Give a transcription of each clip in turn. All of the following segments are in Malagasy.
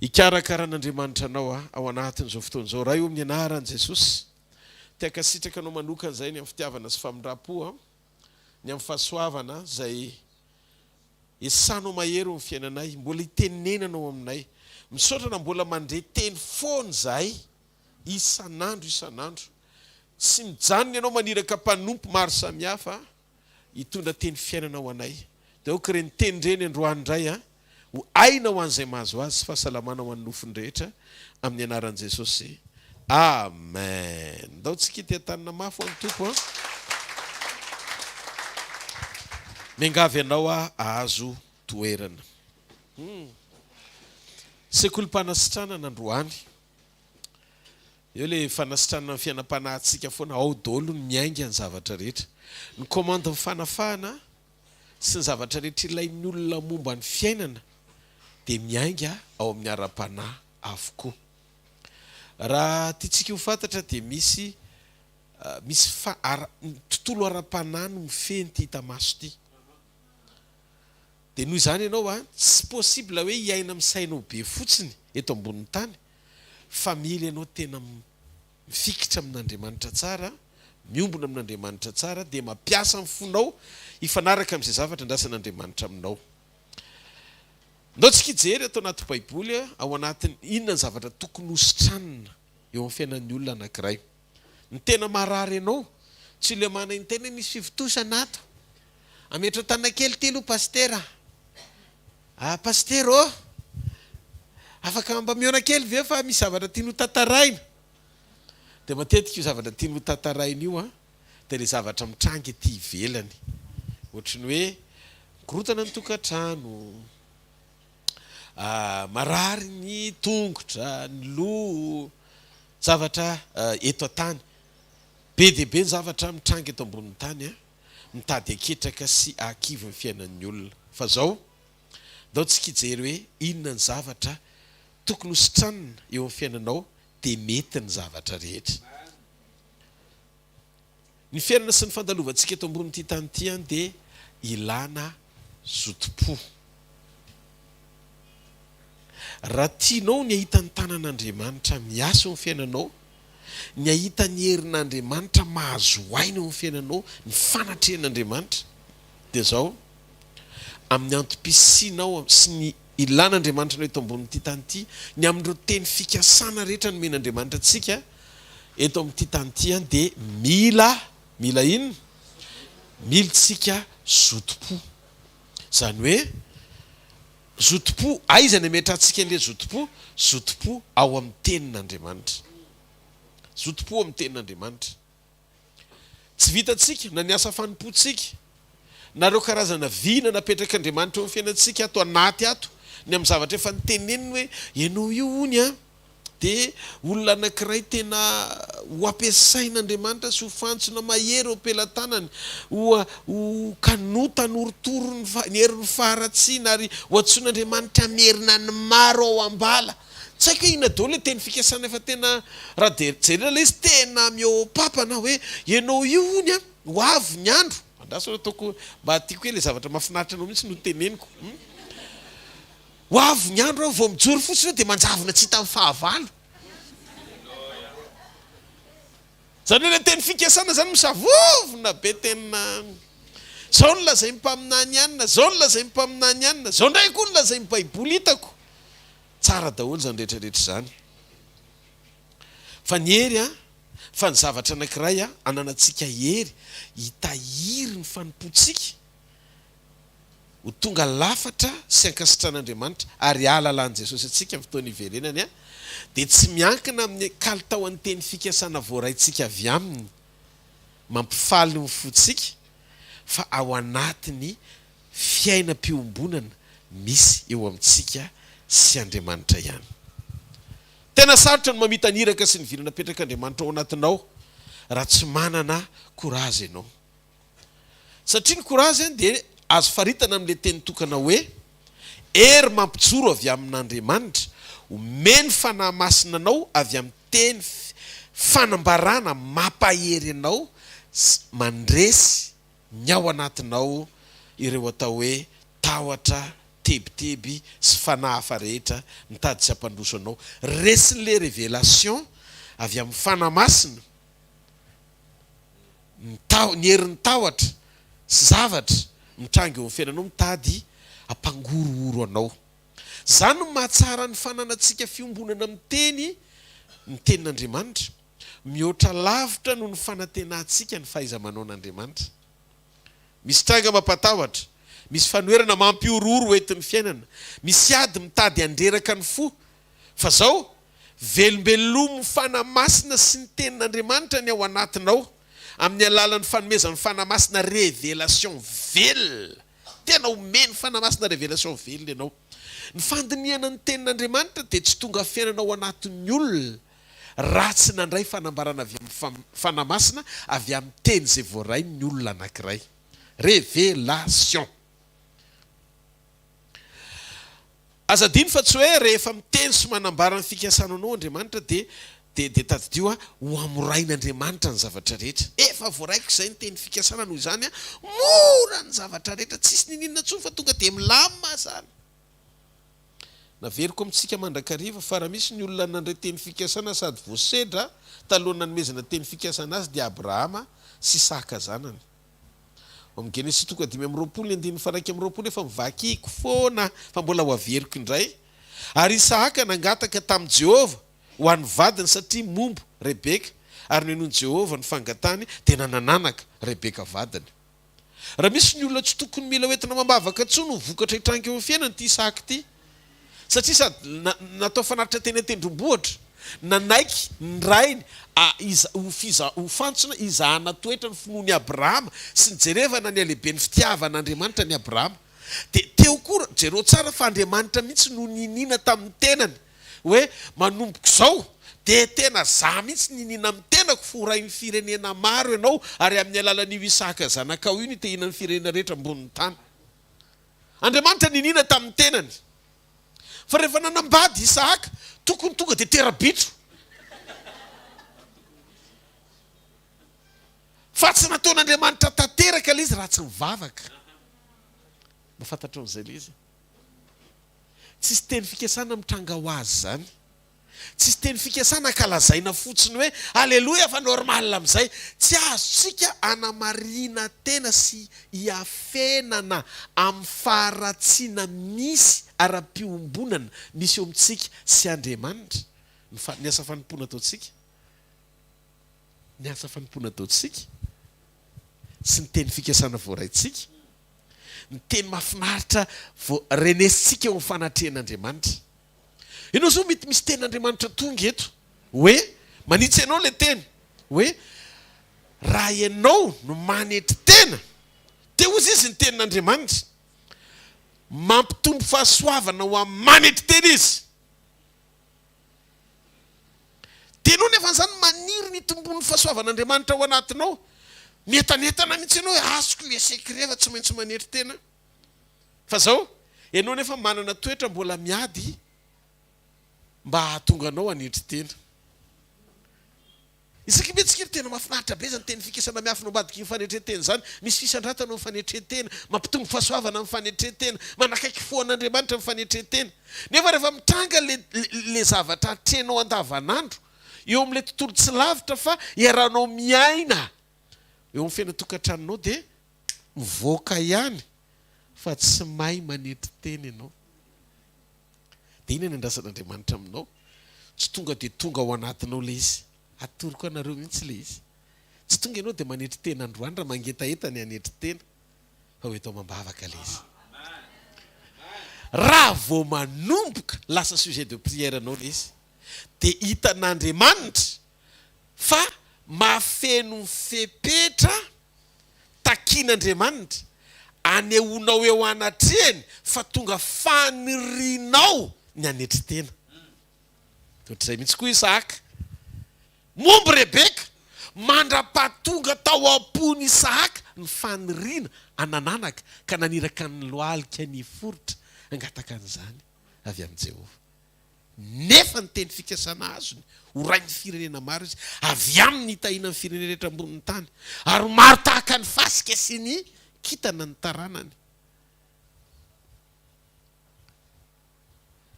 Hikarakaran'Andriamanitra anao ao anatin'izao fotoana izao. Ray o, amin'ny anaran'i Jesosy, te hankasitraka Anao manokana izahay ny amin'ny fitiavana sy famindram-po, ny amin'ny fahasoavana izay esanao mahery eo amin'ny fiainanay, mbola itenenanao aminay. Misaotra na mbola mandre teny foana izahay isan'andro isan'andro. Tsy mijanona Ianao maniraka mpanompo maro samihafa hitondra teny fiainana ho anay. Dia aoka ireny teny ireny androany indray ho aina ho an'izay mahazo azy sy fahasalamana ho an'ny nofony rehetra amin'ny anaran'i Jesosy. Amen. Ndao tsika hiteha-tanana mafy ho an'ny Tompo an. Miangavy anao aho ahazo toerana. Hmm. Sekolim-panasitranana androany. Eo le fanasitranana ny fiainam-panahintsika foana, ao daholo ny miainga ny zavatra rehetra. Ny commande ny fanafahana sy ny zavatra rehetra ilain'ny olona momba ny fiainana dia miainga ao amin'ny ara-panahy avokoa. Raha tiantsika ho fantatra dia misy misy fa ara ny tontolo ara-panahy no mifehy an'ity hita maso ity. Dia noho izany ianao a, tsy possible hoe hiaina amin'ny sainao be fotsiny eto ambonin'ny tany fa mila ianao tena mifikitra amin'Andriamanitra tsara, miombona amin'Andriamanitra tsara, dia mampiasa ny fonao hifanaraka amin'izay zavatra andrasan'Andriamanitra aminao. Ndao tsika hijery ato anaty Baiboly ao anatin'ny inona ny zavatra tokony hositranina eo amin'ny fiainan'ny olona anankiray. Ny tena marary anao, tsy ilay manaintaina hoe misy fivontosana ato. Ametrao tanana kely ity aloha Pasitera. Ah Pasitera ô! Afaka mba mihaona kely ve fa misy zavatra tiany ho tantaraina. Dia matetika io zavatra tiany ho tantaraina io an, dia ilay zavatra mitranga ety ivelany. Ohatry ny hoe mikorotana ny tokantrano, marary ny tongotra, ny loha, zavatra eto an-tany. Be dia be ny zavatra mitranga eto ambonin'ny tany an. mitady haketraka sy hahakivy ny fiainan'ny olona. Fa zao, ndao tsika hijery hoe inona ny zavatra tokony ho sitranina eo amin'ny fiainanao dia mety ny zavatra rehetra. Ny fiainana sy ny fandalovantsika eto ambonin'ity tany ity an dia ilana zotom-po. Raha tianao ny hahita ny tanan'Andriamanitra miasa eo amin'ny fiainanao, ny hahita ny herin'Andriamanitra mahazo aina eo amin'ny fiainanao, ny fanatrehan'Andriamanitra, dia izao, amin'ny antom-pisianao sy ny ilan'Andriamanitra anao eto ambonin'ity tany ity, ny amin'ireo teny fikasana rehetra nomen'Andriamanitra antsika eto amin'ity tany ity, dia mila, mila inona? Mila isika zotom-po. Izany hoe, Zotom-po, aiza ny ametrahantsika an'ilay zotom-po? Zotom-po ao amin'ny Tenin'Andriamanitra. Zotom-po amin'ny Tenin'Andriamanitra. Tsy vitantsika na ny asa fanompoantsika, na ireo karazana vina napetrak'Andriamanitra eo amin'ny fiainantsika ato anaty ato, ny amin'ny zavatra efa noteneniny hoe, ianao io hono an, Dia olona anankiray tena ho ampiasain'Andriamanitra sy ho fantsona mahery eo am-pelatanany, ho ho kanota hanorotoro ny ny herin'ny faharatsiana ary ho antsoin'Andriamanitra hamerina ny maro ao am-bala. Tsy haiko hoe inona daholo ilay teny fikasana efa tena raha dia jerena ilay izy tena mihoa-papana hoe ianao io hono an, ho avy ny andro. Andraso aloha ataoko mba tiako hoe ilay zavatra mahafinaritra anao mihitsy no teneniko. Ho avy ny andro aho vao mijoro fotsiny eo dia manjavona tsy hitan'ny fahavalo. Izany hoe ilay teny fikasana izany misavovona be tena izao no lazain'ny mpaminany anona, izao no lazain'ny mpaminany anona, izao indray koa no lazain'ny baiboly hitako. Tsara daholo izany rehetra rehetra izany. Fa ny hery an, fa ny zavatra anankiray an, ananantsika hery hitahiry ny fanompoantsika, ho tonga lafatra sy ankasitran'Andriamanitra ary hahalalan'i Jesosy antsika amin'ny fotoana hiverenany, dia tsy miankina amin'ny kalitaon'ny teny fikasana voaraintsika avy aminy mampifaly ny fontsika fa ao anatin'ny fiainam-piombonana misy eo amintsika sy Andriamanitra ihany. Tena sarotra ny mamita ny iraka sy ny vina napetrak'Andriamanitra ao anatinao raha tsy manana courage ianao. Satria ny courage dia azo faritana amin'ilay teny tokana hoe, hery mampijoro avy amin'Andriamanitra, omeny Fanahy Masina anao avy amin'ny teny fanambarana mampahery anao sy mandresy ny ao anatinao ireo atao hoe tahotra, tebiteby sy fanahy hafa rehetra mitady tsy hampandroso anao. Resin'le révélation avy amin'ny Fanahy Masina ny taho, ny herin'ny tahotra sy zavatra mitranga eo amin'ny fiainanao mitady hampangorohoro anao. Izany no mahatsara ny fananantsika fiombonana amin'ny Teny, ny Tenin'Andriamanitra, mihoatra lavitra noho ny fanantenantsika ny fahaiza-manaon'Andriamanitra. Misy tranga mampatahotra, misy fanoherana mampihorohoro hoentin'ny fiainana, misy ady mitady handreraka ny fo. Fa zao, velombelomin'ny Fanahy Masina sy ny Tenin'Andriamanitra ny ao anatinao, amin'ny alalan'ny fanomezan'ny Fanahy Masina révélation velona. Tena omen'ny Fanahy Masina révélation velona ianao. Ny fandinihana ny Tenin'Andriamanitra dia tsy tonga fiainana ao anatin'ny olona raha tsy nandray fanambarana avy amin'ny Fanahy Masina avy amin'ny Teny izay voarainy ny olona anankiray. Révélation. Aza adino fa tsy hoe rehefa miteny sy manambara ny fikasana anao Andriamanitra dia dia dia tadidio a, ho hamorain'Andriamanitra ny zavatra rehetra. Efa voaraiko izay ny teny fikasana noho izany a, mora ny zavatra rehetra, tsisy niniana intsony fa tonga dia milamina izany. Naveriko amintsika mandrakariva fa raha misy ny olona nandray teny fikasana sady voasedra talohan'ny nanomezana teny fikasana azy dia Abrahama sy Isaka zanany. Ao amin'ny Genesisy toko 25 ny andininy faha 21 efa novakiko foana fa mbola ho averiko indray. Ary Isahaka nangataka tamin'i Jehovah ho an'ny vadiny satria momba Rebeka, ary nohenoin'i Jehovah ny fangatahany dia nanan'anaka Rebeka vadiny. Raha misy ny olona tsy tokony mila hoentina amam-bavaka intsony ho vokatra hitranga eo amin'ny fiainany ity Isahaka ity. Satria sady natao fanatitra teny an-tendrombohitra, nanaiky ny rainy ho fiza ho fantsona hizahana toetra ny finoan'i Abrahama sy nijerevana ny halehiben'ny fitiavan'Andriamanitra an'i Abrahama. Dia teo koa, jereo tsara fa Andriamanitra mihitsy no niniana tamin'ny tenany hoe manomboka izao dia tena za mihitsy niniana amin'ny tenako fa ho rain'ny firenena maro ianao ary amin'ny alalan'io Isaka zanakao io no hitahiana ny firenena rehetra ambonin'ny tany. Andriamanitra niniana tamin'ny tenany. Fa rehefa nanambady Isahaka, tokony tonga dia tera-bitro. Fa tsy nataon'Andriamanitra tanteraka ilay izy raha tsy nivavaka. Mba fantatrao an'izay ilay izy? Tsisy teny fikasana mitranga ho azy izany. Tsisy teny fikasana ankalazaina fotsiny hoe aleloia fa normal amin'izay. Tsy azontsika anamarihina tena sy iafenana amin'ny faharatsiana misy ara-piombonana misy eo amintsika sy Andriamanitra ny fa ny asa fanompoana ataontsika. Ny asa fanompoana ataontsika sy ny teny fikasana voaraintsika. Ny teny mahafinaritra vo renesintsika eo amin'ny fanatrehan'Andriamanitra. Ianao zao mety misy tenin'Andriamanitra tonga eto hoe manitsy anao ilay teny hoe raha ianao no manetry tena dia hozy izy ny tenin'Andriamanitra mampitombo fahasoavana ho amin'ny manetry tena izy. Dia ianao nefa izany maniry ny hitomboan'ny fahasoavan'Andriamanitra ao anatinao. Mientanentana mihitsy ianao hoe azoko ilay secret fa tsy maintsy manetry tena. Fa zao, ianao nefa manana toetra mbola miady mba hahatonga anao hanetry tena. Isaky mihetsika ry tena mahafinaritra be izany teny fikasana miafina ao ambadiky ny fanetren-tena izany. Misy fisandratana ao amin'ny fanetren-tena, mampitombo fahasoavana amin'ny fanetren-tena, manakaiky fo an'Andriamanitra ny fanetren-tena. Nefa rehefa mitranga le le zavatra atrehinao andavanandro eo amin'ilay tontolo tsy lavitra fa iarahanao miaina eo amin'ny fiainan-tokantranonao dia mivoaka ihany fa tsy mahay manetry tena ianao. Dia inona ny andrasan'Andriamanitra aminao? Tsy tonga dia tonga ao anatinao ilay izy. Atoroko anareo mihitsy ilay izy. Tsy tonga ianao dia manetry tena androany raha mangetaheta ny hanetry tena, fa ho eto amam-bavaka ilay izy. Raha vao manomboka lasa sujet de prière anao ilay izy, dia hitan'Andriamanitra fa mahafeno ny fepetra takian'Andriamanitra, anehoanao eo anatrehany fa tonga fanirianao ny hanetry tena. Ohatr'izay mihitsy koa Isahaka. Momba Rebeka, mandra-pahatonga tao am-pon'i Isahaka ny faniriana hanan'anaka, ka naniraka ny lohalika niforitra hangataka an'izany avy amin'i Jehovah. Nefa ny teny fikasana azony, ho rain'ny firenena maro izy, avy aminy hitahiana ny firenena rehetra ambonin'ny tany, ary ho maro tahaka ny fasika sy ny kintana ny taranany.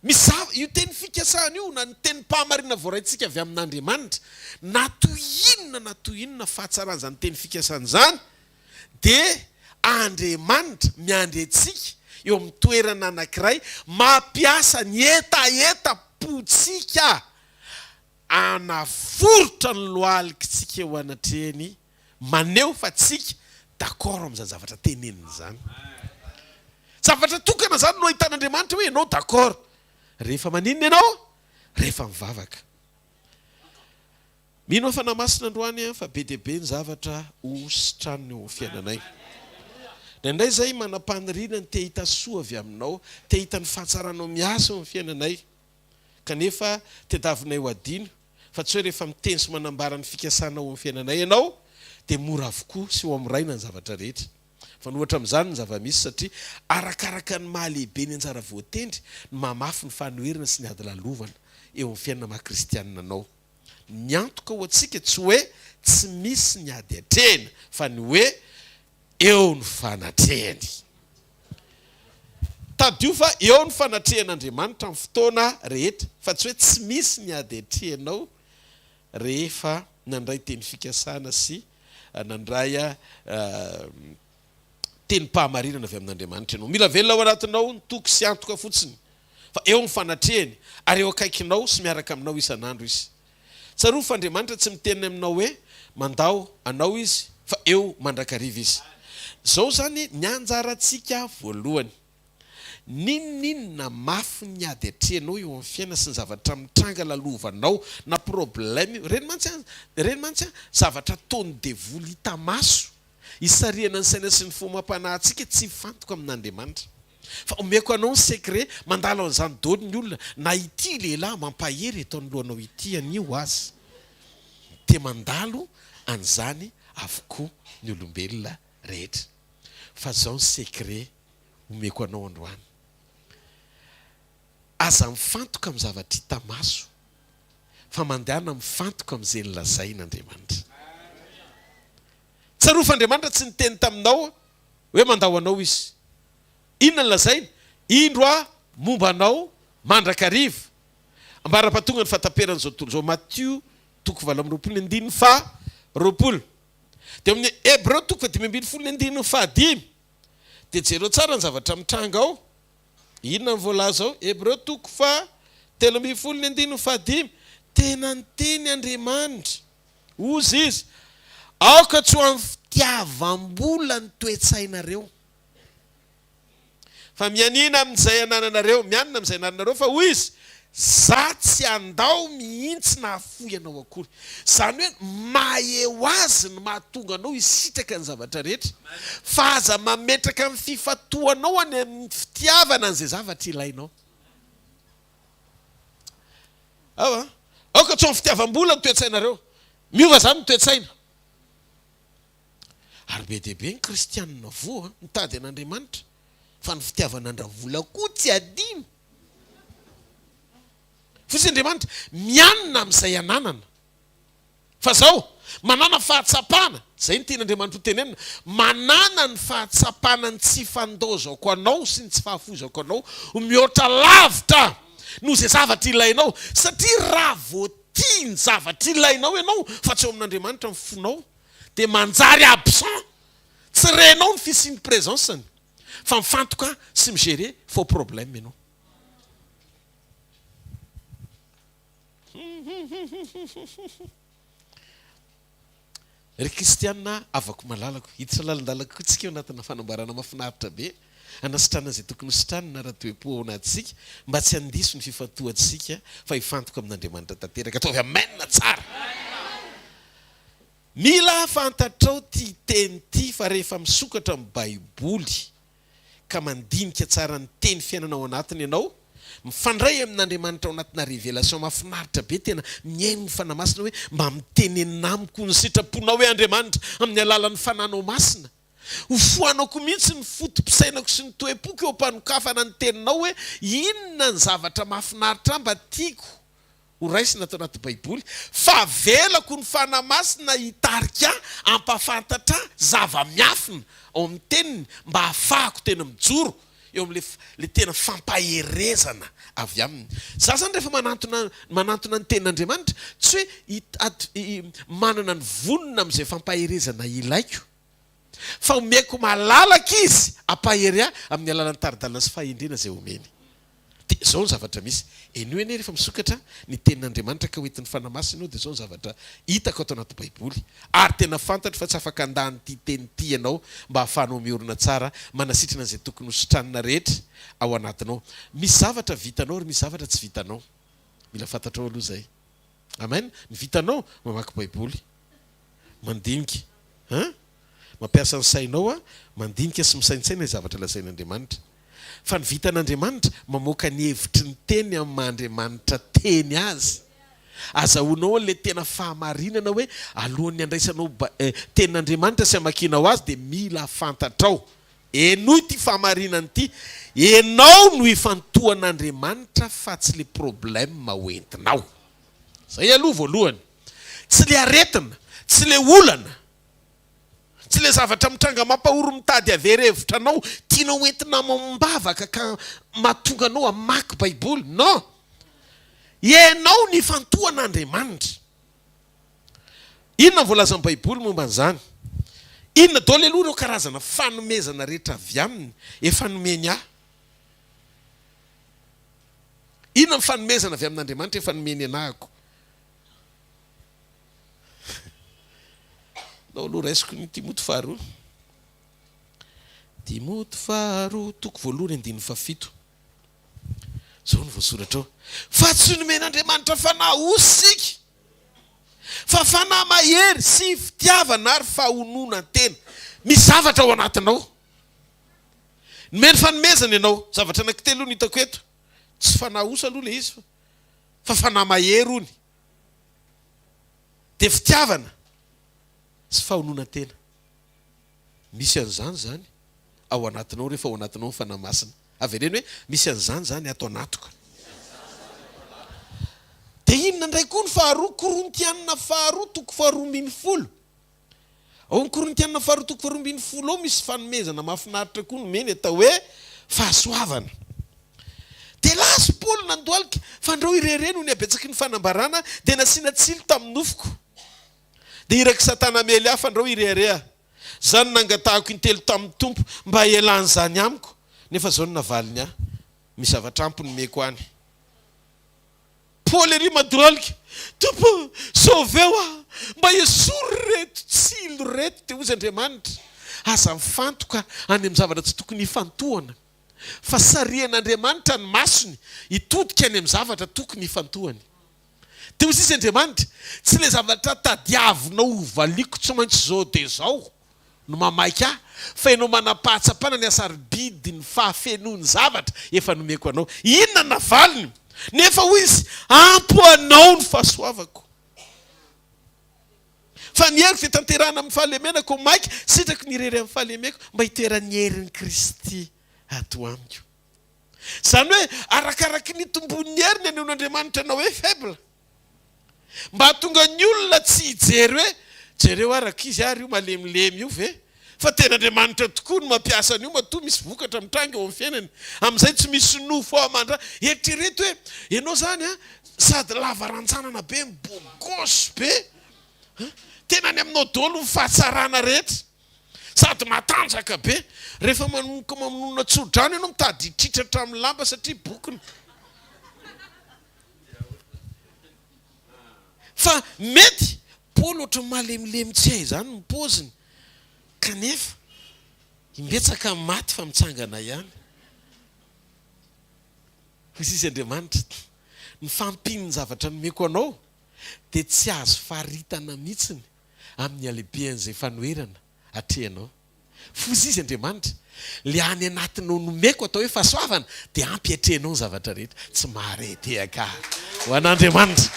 Misy zava, io teny fikasana io na ny tenim-pahamarinana voaraintsika avy amin'Andriamanitra, na toy inona na toy inona fahatsaran'izany teny fikasana izany, dia Andriamanitra miandry antsika eo amin'ny toerana anankiray mampiasa ny hetahetam-pontsika hanaforitra ny lohalikitsika eo anatrehany maneho fa tsika d'accord amin'izany zavatra teneniny izany. Zavatra tokana izany no ahitan'Andriamanitra hoe ianao d'accord. Rehefa maninona ianao? Rehefa mivavaka. Mino aho Fanahy Masina androany an fa be dia be ny zavatra ho sitraniny eo amin'ny fiainanay. Indraindray izahay manam-paniriana ny te hahita soa avy aminao, te hahita ny fahatsaranao miasa eo amin'ny fiainanay. Kanefa tediavinay ho adino fa tsy hoe rehefa miteny sy manambara ny fikasanao ao amin'ny fiainanay ianao dia mora avokoa sy ho hamoraina ny zavatra rehetra. Mifanohitra amin'izany ny zava-misy satria arakaraka ny maha-lehibe ny anjara voatendry no maha-mafy ny fanoherana sy ny ady lalovana eo amin'ny fiainana maha-kristianina anao. Ny antoka ho antsika tsy hoe tsy misy ny ady atrehina fa ny hoe eo ny fanatrehany. Tadidio fa eo ny fanatrehan'Andriamanitra amin'ny fotoana rehetra, fa tsy hoe tsy misy ny ady atrehinao rehefa nandray teny fikasana sy nandray tenim-pahamarinana avy amin'Andriamanitra ianao. Mila velona ao anatinao ny toky sy antoka fotsiny fa eo ny fanatrehany ary eo akaikinao sy miaraka aminao isan'andro Izy. Tsarovy fa Andriamanitra tsy miteny aminao hoe mandao anao Izy fa eo mandrakariva Izy. Zao zany ny anjarantsika voalohany. N'inon'inona mafy ny ady atrehinao eo amin'ny fiainana sy ny zavatra mitranga lalovanao na problème io, ireny mantsy an, ireny mantsy an zavatra ataon'ny devoly hita maso hisarihana ny saina sy ny fo amam-panahintsika tsy hifantoka amin'Andriamanitra. Fa omeko anao ny secret, mandalo an'izany daholo ny olona, na ity lehilahy mampahery eto anoloanao ity anio aza dia mandalo an'izany avokoa ny olombelona rehetra. Fa zao ny secret omeko anao androany, aza mifantoka amin'ny zavatra hita maso fa mandehana mifantoka amin'izay nolazain'Andriamanitra. Tsarovy fa Andriamanitra tsy niteny taminao hoe mandao anao Izy. Inona no lazainy? Indro Aho momba anao mandrakariva, ambara-pahatonga ny fahataperan'izao tontolo izao. Matio toko 28 ny andininy faha 20. Dia ao amin'ny Hebreo toko faha 15 ny andininy faha 5. Dia jereo tsara ny zavatra mitranga ao. Inona no voalaza ao? Hebreo toko faha 13 ny andininy faha 5. Tena niteny Andriamanitra. Hozy izy, Aoka tsy ho amin'ny fitiavam-bola ny toe-tsainareo, fa mianiana amin'izay anananareo, mianina amin'izay anananareo, fa hoy izy, Za tsy handao mihitsy na hahafoy anao akory. Izany hoe maha-eo azy ny mahatonga anao hisitraka ny zavatra rehetra, fa aza mametraka ny fifantohanao any amin'ny fitiavana an'izay zavatra ilainao. Ao an! Aoka tsy ho amin'ny fitiavam-bola ny toe-tsainareo. Miova izany ny toe-tsaina. Ary be dia be ny kristianina voa mitady an'Andriamanitra, fa ny fitiavana an-dRavola koa tsy adino. Fotsiny Andriamanitra, mianina amin'izay ananana. Fa zao, manàna fahatsapana, zay no tian'Andriamanitra ho tenenina, manàna ny fahatsapana ny tsy fandaozako anao sy ny tsy fahafoizako anao ho mihoatra lavitra noho izay zavatra ilainao, satria raha vao tia ny zavatra ilainao ianao fa tsy eo amin'Andriamanitra ny fonao dia manjary absent, tsy renao ny fisian'ny présence-ny fa mifantoka sy mi-gérer faux problème ianao. Ry kristiana havako malalako, hiditra lalindalina kokoa tsika ao anatina fanambarana mahafinaritra be, hanasitrana izay tokony ho sitranina ara-toe-po ao anatintsika, mba tsy handiso ny fifantohantsika fa hifantoka amin'Andriamanitra tanteraka. Ataovy Amen tsara! Mila fantatrao ity teny ity fa rehefa misokatra ny Baiboly, ka mandinika tsara ny teny fiainana ao anatiny ianao, mifandray amin'Andriamanitra ao anatina révélation mahafinaritra be, tena mihaino ny Fanahy Masina hoe mba mitenena amiko ny sitraponao hoe Andriamanitra amin'ny alalan'ny Fananao Masina. Ho foanako mihitsy ny foto-pisainako sy ny toe-poko eo am-panokafana ny teninao hoe inona ny zavatra mahafinaritra ahy mba tiako ho raisina ato anaty Baiboly, fa avelako ny Fanahy Masina hitarika ahy hampahafantatra ahy zava-miafina ao amin'ny Teniny mba hahafahako tena mijoro. eo amin'ilay ilay tena fampaherezana avy aminy. Za zany rehefa manantona manantona ny tenin'Andriamanitra, tsy hoe manana ny vonona amin'izay fampaherezana ilaiko, fa omeko malalaka izy hampahery ahy amin'ny alalan'ny tari-dalana sy fahendrena izay omeny. Dia izao ny zavatra misy. Henoy anie rehefa misokatra ny tenin'Andriamanitra ka hoentin'ny Fanahy Masina eo dia izao ny zavatra hitako ato anaty Baiboly. Ary tena fantatro fa tsy afaka handà an'ity teny ity ianao mba hahafahanao miorina tsara, manasitrana izay tokony ho sitranina rehetra ao anatinao. Misy zavatra vitanao ary misy zavatra tsy vitanao. Mila fantatrao aloha izay. Amen. Ny vitanao, mamaky Baiboly. Mandinika. Hein? Mampiasa ny sainao an, mandinika sy misaintsaina izay zavatra lazain'Andriamanitra. Fa ny vitan'Andriamanitra, mamoaka ny hevitry ny teny amin'ny maha Andriamanitra teny azy. Azahoanao an'ilay tena fahamarinana hoe alohan'ny handraisanao tenin'Andriamanitra sy hamakianao azy dia mila fantatrao. Henoy ity fahamarinana ity, ianao no ifantohan'Andriamanitra fa tsy le problème hoentinao. Zay aloha voalohany. Tsy le aretina, tsy le olana. Tsy ilay zavatra mitranga mampahory mitady havery hevitra anao, tianao hoentina amam-bavaka ka mahatonga anao hamaky baiboly. Non! Ianao no ifantohan'Andriamanitra. Inona no voalazan'ny baiboly momba an'izany? Inona daholo aloha ireo karazana fanomezana rehetra avy aminy efa nomeny ahy? Inona ny fanomezana avy amin'Andriamanitra efa nomeny anahako? Ndao aloha raisiko ny Timoty faharoa. Timoty faharoa, toko voalohany andininy fahafito. Izao no voasoratra ao. Fa tsy nomen'Andriamanitra fanahy osa isika, fa fanahy mahery sy fitiavana ary fahononan-tena. Misy zavatra ao anatinao. Nomeny fanomezana ianao. Zavatra anankitelo no hitako eto. Tsy fanahy osa aloha ilay izy fa fanahy mahery hono. Dia fitiavana sy fahononan-tena. Misy an'izany izany ao anatinao rehefa ao anatinao ny Fanahy Masina. Avereno hoe, misy an'izany izany ato anatiko. Dia inona indray koa ny faharoa? Korintianina faharoa toko faharoa ambinifolo. Ao amin'ny Korintiana faharoa toko faharoa ambinifolo ao misy fanomezana mahafinaritra koa nomeny atao hoe fahasoavana. Dia lasa Paoly nandohalika, fandrao irery noho ny habetsaky ny fanambarana, dia nasiana tsilo tamin'ny nofoko. Dia irak'i Satana hamely ahy, fandrao irehareha. Izany no nangatahako intelo tamin'ny Tompo, mba hialan'izany amiko. Nefa izao no navaliny ahy, Misy zavatra ampy nomeko any. Paoly ery madohalika, Tompo ô, sauveo aho, mba esory ireto tsilo ireto. Dia hozy Andriamanitra, Aza mifantoka any amin'ny zavatra tsy tokony hifantohana, fa sarihan'Andriamanitra ny masony hitodika any amin'ny zavatra tokony hifantohany. Dia hozy izy Andriamanitra, Tsy ilay zavatra tadiavinao hovaliako tsy maintsy izao dia izao. no mamaika ahy, fa ianao manam-pahatsapana ny hasarobidin'ny fahafenoan'ny zavatra efa nomeko anao. Inona no navaliny? Nefa hoy izy, Ampy ho anao ny fahasoavako. Fa ny heriko dia tanterahina amin'ny fahalemena, koa maika sitrako ny irery amin'ny fahalemeko, mba hitoeran'ny herin'i Kristy ato amiko. Izany hoe, arakaraky ny itomboan'ny hery ny anehoan'Andriamanitra anao hoe faible. Mba hahatonga ny olona tsy hijery hoe, jereo ary ankizy ary io malemilemy io ve? Fa tena Andriamanitra tokoa no mampiasa an'io matoa misy vokatra mitranga eo amin'ny fiainany. Amin'izay tsy misy nofo aman-dra. Eritrereto hoe ianao izany an, sady lava rantsanana be, beau gosse be, tena any aminao daholo ny fahatsarana rehetra, sady matanjaka be. Rehefa manomboka mamonona tso-drano ianao mitady hitritra hatramin'ny lamba satria bokona. Fa mety Paoly ohatran'ny malemilemy tsy hay izany ny paoziny kanefa imbetsaka maty fa mitsangana ihany. Hoy sisa Andriamanitra, ny fahampian'ny zavatra nomeko anao dia tsy azo faritana mihitsiny amin'ny halehibean'izay fanoherana atrehanao. Foza izy Andriamanitra. Le any anatinao nomeko atao hoe fahasoavana dia ampy hiatrehanao ny zavatra rehetra. Tsy mahare tehaka ho an'Andriamanitra.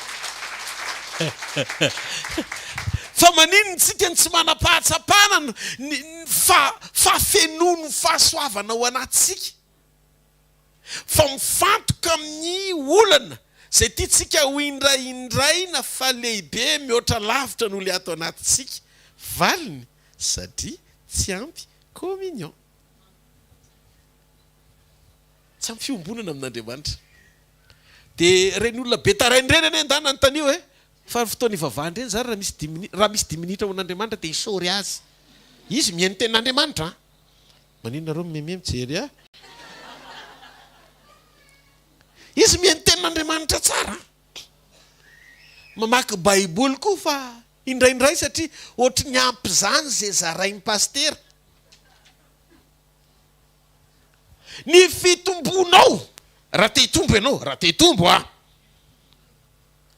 Fa maninona tsika no tsy manam-pahatsapana ny fahafenoan'ny fahasoavana ao anatintsika? Fa mifantoka amin'ny olana izay tiantsika ho indraindraina fa lehibe mihoatra lavitra noho ilay ato anatintsika. Valiny, Satria tsy ampy communion. Tsy ampy fiombonana amin'Andriamanitra. Dia ireny olona be taraina ireny anie ndana anontanio e! Fa ny fotoana ivavahany ireny zany raha misy dimy minitra, raha misy dimy minitra ho an'Andriamanitra dia isaory azy. Izy mihaino tenin'Andriamanitra an! Maninona nareo mimeme mijery ahy? Izy mihaino tenin'Andriamanitra tsara an! Mamaky baiboly koa fa indraindray satria ohatry ny ampy izany izay zarain'ny pasitera. Ny fitombonao, raha te hitombo ianao, raha te hitombo an!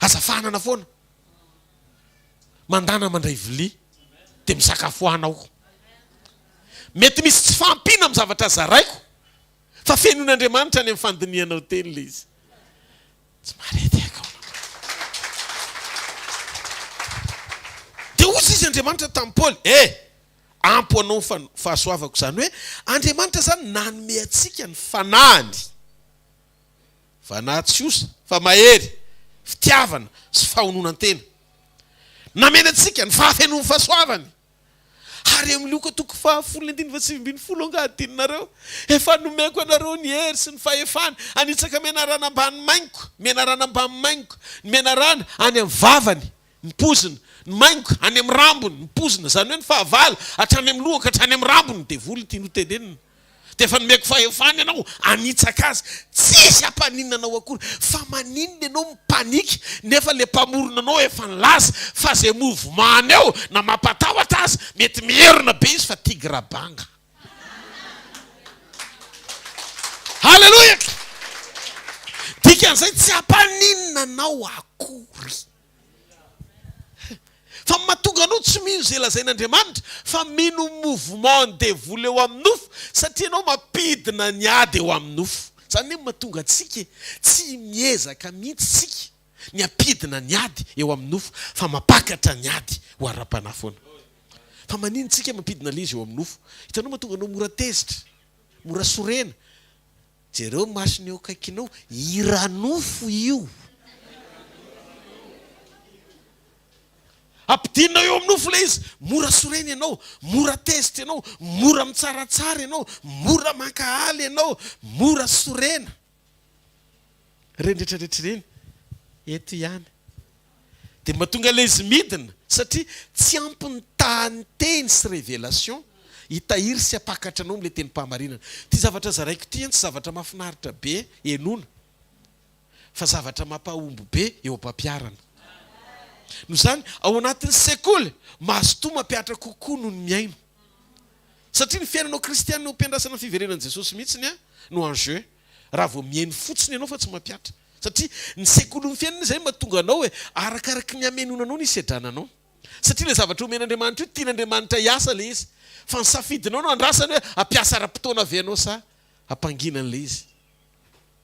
Aza fahanana foana. Mandana mandray vilia dia misakafoana ao. Mety misy tsy fahampiana amin'ny zavatra zaraiko fa fenoin'Andriamanitra any amin'ny fandinihanao teny ilay izy. Tsy marety aho kaona. Dia hoy izy Andriamanitra tamin'i Paoly, Eh! Ampy ho anao ny fahasoavako. Izany hoe Andriamanitra izany nanome antsika ny fanahiny. Fanahy tsy osa fa mahery, fitiavana sy fahononan-tena. Namena antsika ny fahafenoan'ny fahasoavany. Ary amin'ny Lioka toko fahafolo ny andininy fahasivy ambinifolo angaha adinonareo? Efa nomeko anareo ny hery sy ny fahefana hanitsaka menarana ambany maingoka, menarana ambany maingoka, ny menarana any amin'ny vavany, ny pozina, ny maingoka any amin'ny rambony, ny pozina, izany hoe ny fahavalo, hatrany amin'ny lohany ka hatrany amin'ny rambony, ny devoly no tiany hotenenina. Dia efa nomeko fahefana ianao hanitsaka azy. Tsisy hampaninona anao akory. Fa maninona ianao mi-panique nefa le mpamorona anao efa nilaza fa zay mouvement-ny eo na mampatahotra aza mety mierona be izy fa tigre banga. Haleloia! Dikan'izay tsy hampaninona anao akory. Fa ny mahatonga anao tsy mino izay lazain'Andriamanitra fa mino ny mouvement ny devoly eo amin'ny nofo satria ianao mampidina ny ady eo amin'ny nofo. Izany anie no mahatonga antsika e, tsy miezaka mihitsy tsika ny hampidina ny ady eo amin'ny nofo fa mampakatra ny ady ho ara-panahy foana. Fa maninona tsika mampidina ilay izy eo amin'ny nofo? Hitanao mahatonga anao mora tezitra, mora sorena. Jereo ny masony eo akaikinao, hira-nofo io. Ampidinina eo amin'ny nofo ilay izy. Mora sorena ianao, mora tezitra ianao, mora mitsaratsara ianao, mora mankahala ianao, mora sorena. Ireny rehetra rehetra ireny, eto ihany. Dia mahatonga ilay izy midina satria tsy ampy ny tahan'ny teny sy révélation hitahiry sy hampakatra anao amin'ilay tenim-pahamarinana. Ity zavatra zaraiko ity an tsy zavatra mahafinaritra be henoina fa zavatra mampahomby be eo am-pampiharana. Noho izany, ao anatin'ny sekoly, mazotoa mampihatra kokoa noho ny mihaino. Satria ny fiainanao kristianina eo am-piandrasana ny fiverenan'i Jesosy mihitsy no en jeu. Raha vao mihaino fotsiny ianao fa tsy mampihatra. Satria ny sekolin'ny fiainana izay no mahatonga anao hoe arakaraky ny hamenoana anao ny hisedrana anao. Satria ilay zavatra omen'Andriamanitra io tian'Andriamanitra hiasa ilay izy. Fa ny safidinao no andrasany hoe hampiasa ara-potoana ve ianao sa hampangina an'ilay izy.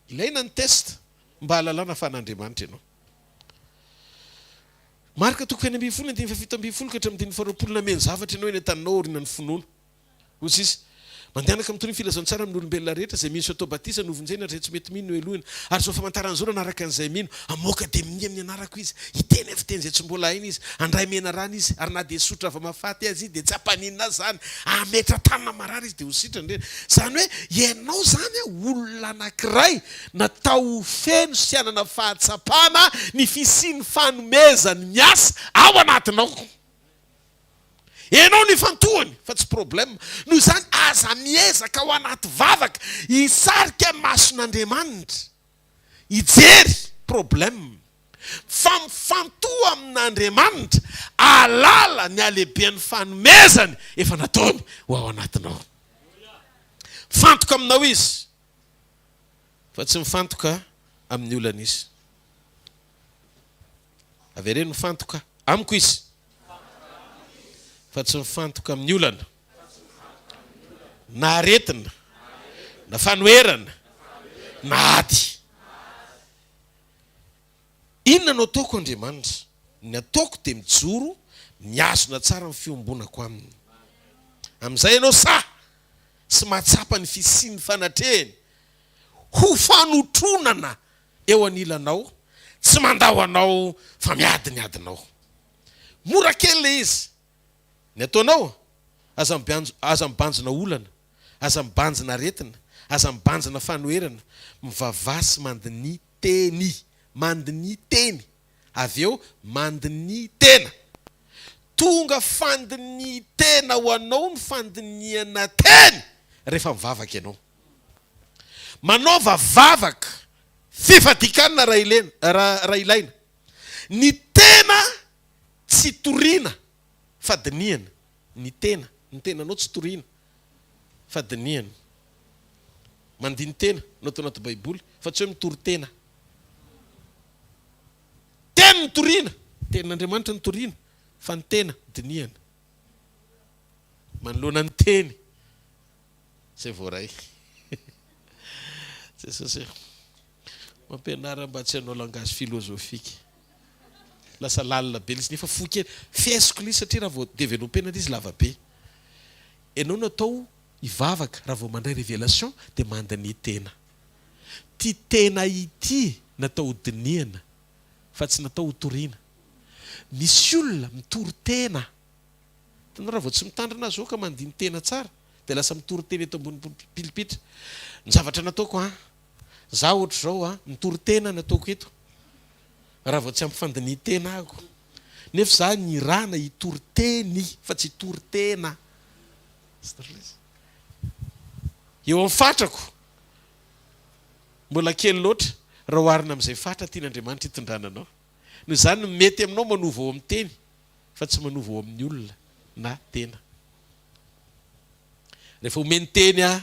Ilaina ny test mba hahalalana fa an'Andriamanitra ianao. Marka toko faha-16 andininy faha-17 ka hatramin'ny andininy faha-20 Nameno zavatra ianao eny an-taninao aorianan'ny finoana. Hoy Jesosy, Mandehana ka mitoria ny filazantsara amin'ny olombelona rehetra, izay mino sy atao batisa no hovonjena ary izay tsy mety mino no helohina. Ary izao famantarana izao no hanaraka an'izay mino, Hamoaka demonia amin'ny anarako izy, hiteny amin'ny fiteny izay tsy mbola hainy izy, handray menarana izy, ary na dia hisotro zava-mahafaty aza izy dia tsy hampaninona azy izany, hametra-tanana marary izy dia ho sitrana ireny. Izany hoe ianao izany olona anankiray natao ho feno sy hanana fahatsapana ny fisian'ny fanomezany miasa ao anatinao. Enao no ifantohany fa tsy problème. Noho izany aza miezaka ao anaty vavaka hisarika ny mason'Andriamanitra hijery problème fa mifantoha amin'Andriamanitra ahalala ny halehiben'ny fanomezany efa nataony ho ao anatinao. Mifantoka aminao Izy fa tsy mifantoka amin'ny olana Izy. Avereno mifantoka amiko izy fa tsy mifantoka amin'ny olana na aretina na fanoherana na ady. Inona no ataoko Andriamanitra? Ny ataoko dia mijoro mihazona tsara ny fiombonako aminy. Amin'izay ianao sahy sy mahatsapa ny fisian'ny fanatrehany ho fanotronana eo anilanao, tsy mandao anao fa miady ny adinao. Mora kely le izy. Ny ataonao, aza mibanjo, aza mibanjina olana, aza mibanjina aretina, Aza mibanjina fanoherana, mivavaha sy mandiniha teny. Mandiniha teny. Avy eo mandiniha tena. Tonga fandinihin-tena ho anao ny fandinihana teny rehefa mivavaka ianao. Manaova vavaka fifadikanina raha ilaina. Ny tena tsy toriana fa dinihana. Ny tena, ny tenanao tsy toriana fa dinihana. Mandini-tena no atao anaty baiboly fa tsy hoe mitory tena. Teny no toriana, tenin'Andriamanitra no toriana fa ny tena dinihana. Manoloana ny teny izay voaray. Jesosy ô, mampianara mba tsy hanao langage philosophique. Lasa lalina be ilay izy nefa fohy kely. Fesiko ilay izy satria raha vao developena ilay izy lava be. Ianao no atao hivavaka raha vao mandray révélation dia mandiniha tena. Ity tena ity natao ho dinihana fa tsy natao ho toriana. Misy olona mitory tena. Hitanao raha vao tsy mitandrina aho zao ka mandiny tena tsara dia lasa mitory tena eto ambony pilipitra. Ny zavatra nataoko an, za ohatr'izao an, mitory tena ny ataoko eto raha vao tsy ampy fandinihin-tena aho. Nefa za nirahana hitory teny fa tsy hitory tena. Eo amin'ny fatrako, mbola kely loatra raha oharina amin'izay fatra tian'Andriamanitra hitondrana anao. Noho izany, mety aminao manova ao amin'ny teny fa tsy manova ao amin'ny olona na tena. Rehefa omeny teny aho,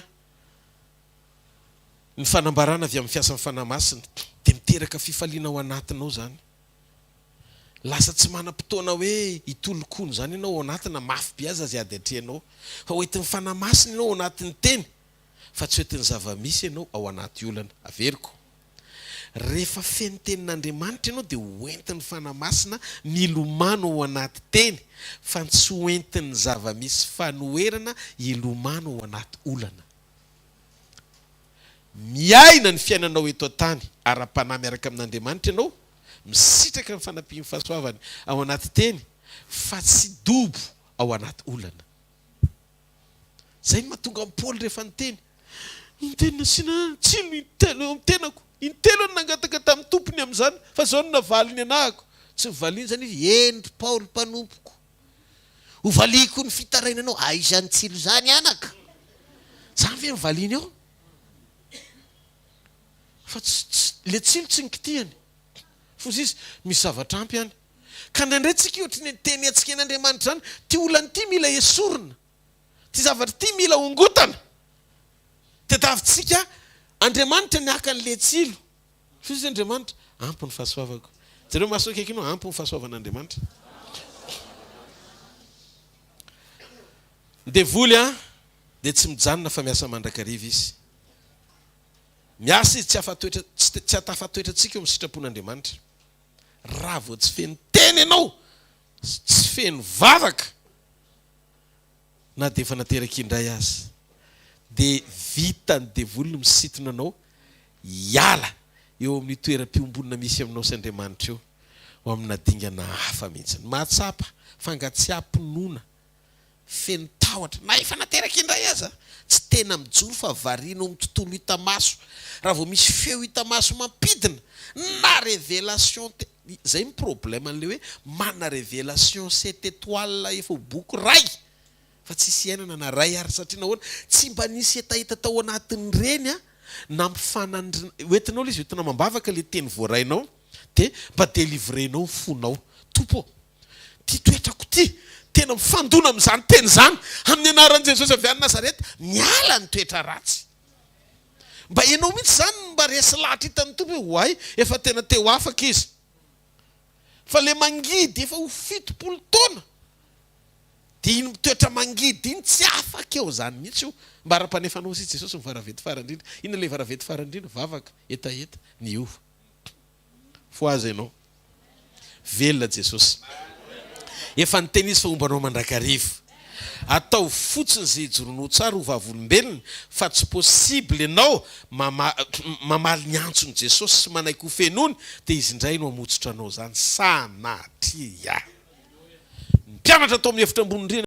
ny fanambarana avy amin'ny fiasan'ny Fanahy Masina dia miteraka fifaliana ao anatinao izany. Lasa tsy manam-potoana hoe hitolokony izany ianao ao anaty na mafy be aza izay ady atrehinao. Fa hoentin'ny Fanahy Masina ianao ao anatin'ny teny fa tsy hoentin'ny zava-misy ianao ao anaty olana. Averiko. Rehefa feno tenin'Andriamanitra ianao dia ho entin'ny Fanahy Masina milomano ao anaty teny fa tsy ho entin'ny zava-misy fanoherana hilomano ao anaty olana. Miaina ny fiainanao eto an-tany ara-panahy miaraka amin'Andriamanitra ianao, misitraka ny fanampian'ny fahasoavany ao anaty teny fa tsy dobo ao anaty olana. Izay no mahatonga an'i Paoly rehefa niteny, Niteny nasiana tsilo intelo eo amin'ny tenako, intelo aho no nangataka tamin'ny Tompo ny amin'izany, fa izao no navaliny anahako. Tsy novaliany izany izy, Eny ry Paoly mpanompoko, hovaliako ny fitarainanao. Aiza ny tsilo izany anaka? Izany ve no valiany ao? Fa tsy, tsy, ilay tsilo tsy nikitihany. Foza izy, misy zavatra ampy any. Ka indraindray tsika ohatry ny teny hatsiken'Andriamanitra izany, ity olana ity mila esorina, ity zavatra ity mila ongotana. Tadiavintsika Andriamanitra ny haka an'ilay tsilo. Hoy izy Andriamanitra, ampy ny fahasoavako. Jereo maso akaikinao, ampy ny fahasoavan'Andriamanitra. Ny devoly an, dia tsy mijanona fa miasa mandrakariva izy. Miasa izy tsy afa-toetra, tsy hatafatoetra antsika eo amin'ny sitrapon'Andriamanitra. Raha vao tsy feno teny ianao, tsy feno vavaka, na dia efa nateraka indray aza, dia vitan'ny devoly ny misintona anao hiala eo amin'io toeram-piombonana misy aminao sy Andriamanitra io, ho amina dingana hafa mihitsy. Mahatsapa fangatsiaham-pinoana feno tahotra, na efa nateraka indray aza, tsy tena mijoro fa variana ao amin'ny tontolo hita maso. Raha vao misy feo hita maso mampidina, na révélation te, izay ny problème an'ilay hoe manana révélation sept étoiles efa ho boky iray, fa tsisy iainana na iray ary, satria nahoana? Tsy mba nisy hetaheta tao anatin'ireny an, nampifanandrina, hoentinao ilay izy, hoentina amam-bavaka ilay teny voarainao, dia mba délivrer-nao ny fonao. Tompo ô! Ty toetrako ty, tena mifandona amin'izany teny izany, amin'ny anaran'i Jesosy avy any Nazareta, miala ny toetra ratsy. Mba ianao mihitsy izany no mba resy lahatra hitan'ny Tompo hoe oay, efa tena te ho afaka izy. Fa le mangidy efa ho 70 taona, dia iny toetra mangidy iny tsy afaka eo izany mihitsy io. Mba ara-panefanao izy Jesosy ny varavety farany indrindra. Inona ilay varavety farany indrindra? Vavaka, hetaheta, niova. Fohaza ianao. Velona Jesosy. Efa niteny Izy fa homba anao mandrakariva. Ataovy fotsiny izay hijoroanao tsara ho vavolombelony fa tsy possible ianao mamaly ny antson'i Jesosy sy manaiky ho fenoiny dia Izy indray no hamotsotra anao izany. Sanatria. Ny mpianatra tao amin'ny efitra ambony rihana.